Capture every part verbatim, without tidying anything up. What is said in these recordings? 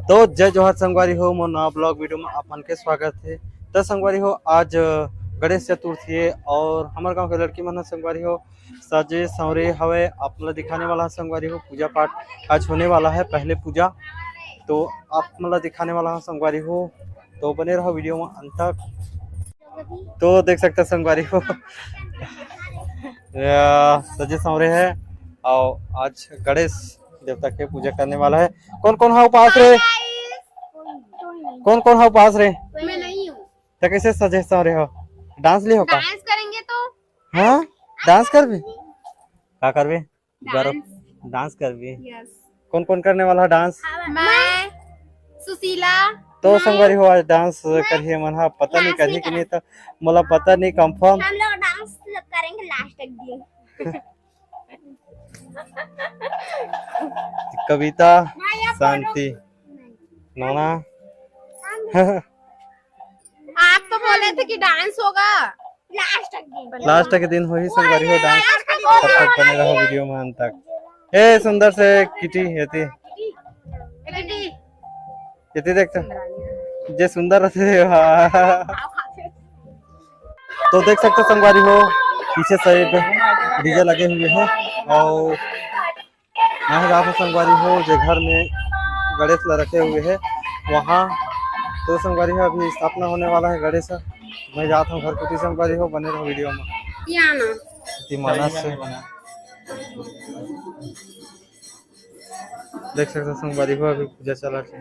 तो जय जोहार संगवारी हो, मोर नवा vlog video में आप मन के स्वागत हे। तो संगवारी हो, आज गणेश चतुर्थी हे और हमर गांव के लड़की मन ह संगवारी हो सजे संवरे हवे। आप मन ला दिखाने वाला ह संगवारी हो, पूजा पाठ आज होने वाला है, पहले पूजा, तो आप मन ला दिखाने वाला ह संगवारी हो। तो बने रहो video में अंत तक। तो देख सकते हो संगवारी हो, या सजे संवरे है और आज गणेश देवता के पूजा करने वाला है। कौन कौन है उपास रे? कौन कौन है उपास रे? मैं नहीं हूँ। तो कैसे सजे संवरे हो? डांस ली हो का? डांस करेंगे तो। हाँ, डांस करबे? का करबे? डांस। डांस करबे? यस। कौन कौन करने वाला है डांस? मैं, सुशीला। तो संगवारी हो, आज डांस करही मन हा, पता नहीं करही कि नहीं, तो मोला पता नहीं कंफर्म। हम लोग डांस करेंगे लास्ट एक दिन। कविता, शांति, नोना। आप तो बोले थे कि डांस होगा। लास्ट के दिन होही संगवारी हो डांस। तब तक बने रहो video में अंत तक। ए सुंदर से किटी एती। एती देख तो, जे सुंदर रहते। तो देख सकते हो संगवारी हो, पीछे साइड डीजे लगे हुए हैं और यहाँ जात हे संगवारी हो, जे घर में गणेश ला रखे हुए है वहाँ। तो संगवारी हो, अभी स्थापना होने वाला है गणेश। मैं जात हूँ घर कुटी संगवारी हो, बने रहो video में। या ना। अति मानस से देख सकते हो संगवारी हो, अभी पूजा चलत हे।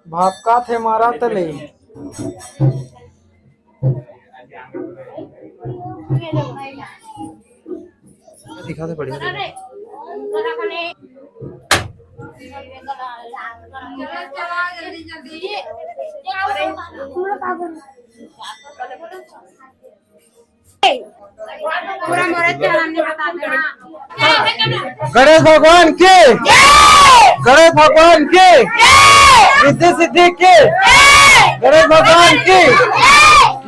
भापका थे मारा तले। दिखा दे बढ़िया। पूरा मोरे चरण में बता देना। गणेश भगवान की, गणेश भगवान की, रिद्धि सिद्धि की, गणेश भगवान की,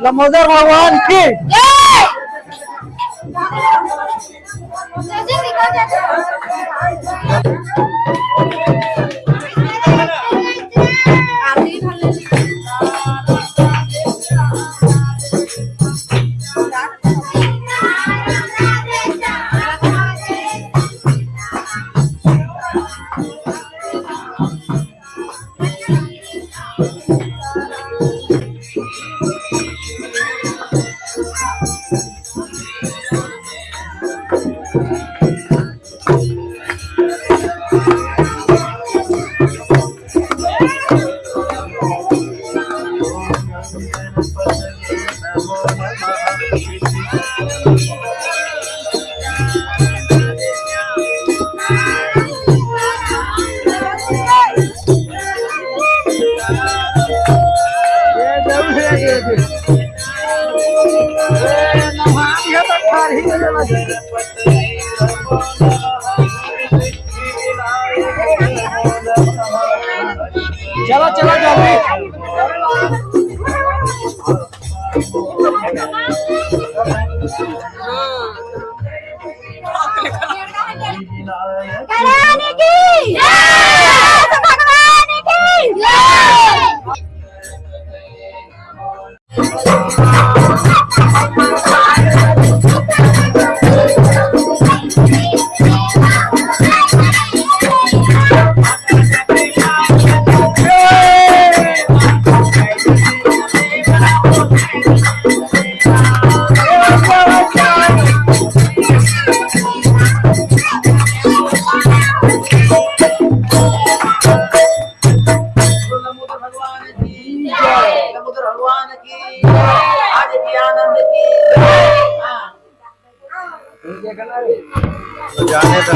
लंबोदर भगवान की। चलो, चलो, जल्दी। भगवान की जय। लंबोदर भगवान की जय। लंबोदर भगवान की जय। आज की आनंद की जय। हाँ। जाने दो।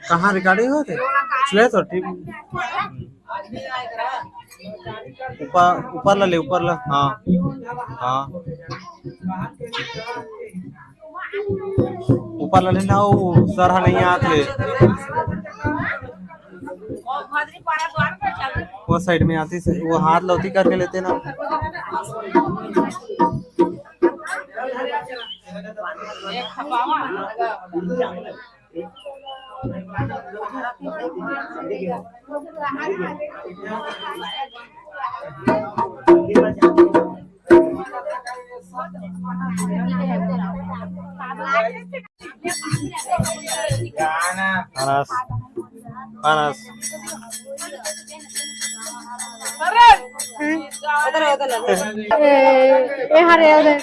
कहाँ recording होथे? चले तो टीवी। ऊपर, ऊपर ला ले, ऊपर ला। हाँ, हाँ। ऊपर ला लेना, वो सर हा नहीं आत ले। वो side में आती से, वो हाथ लौती करके लेते ना। मानस, मानस। ए, ए, हरे, हरे।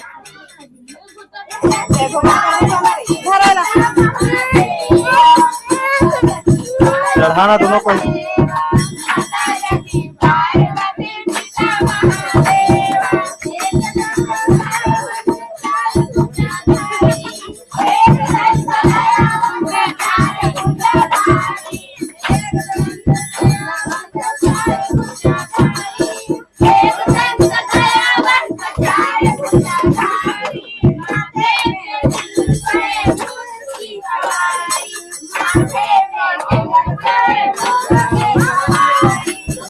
लड़ाना दोनों को।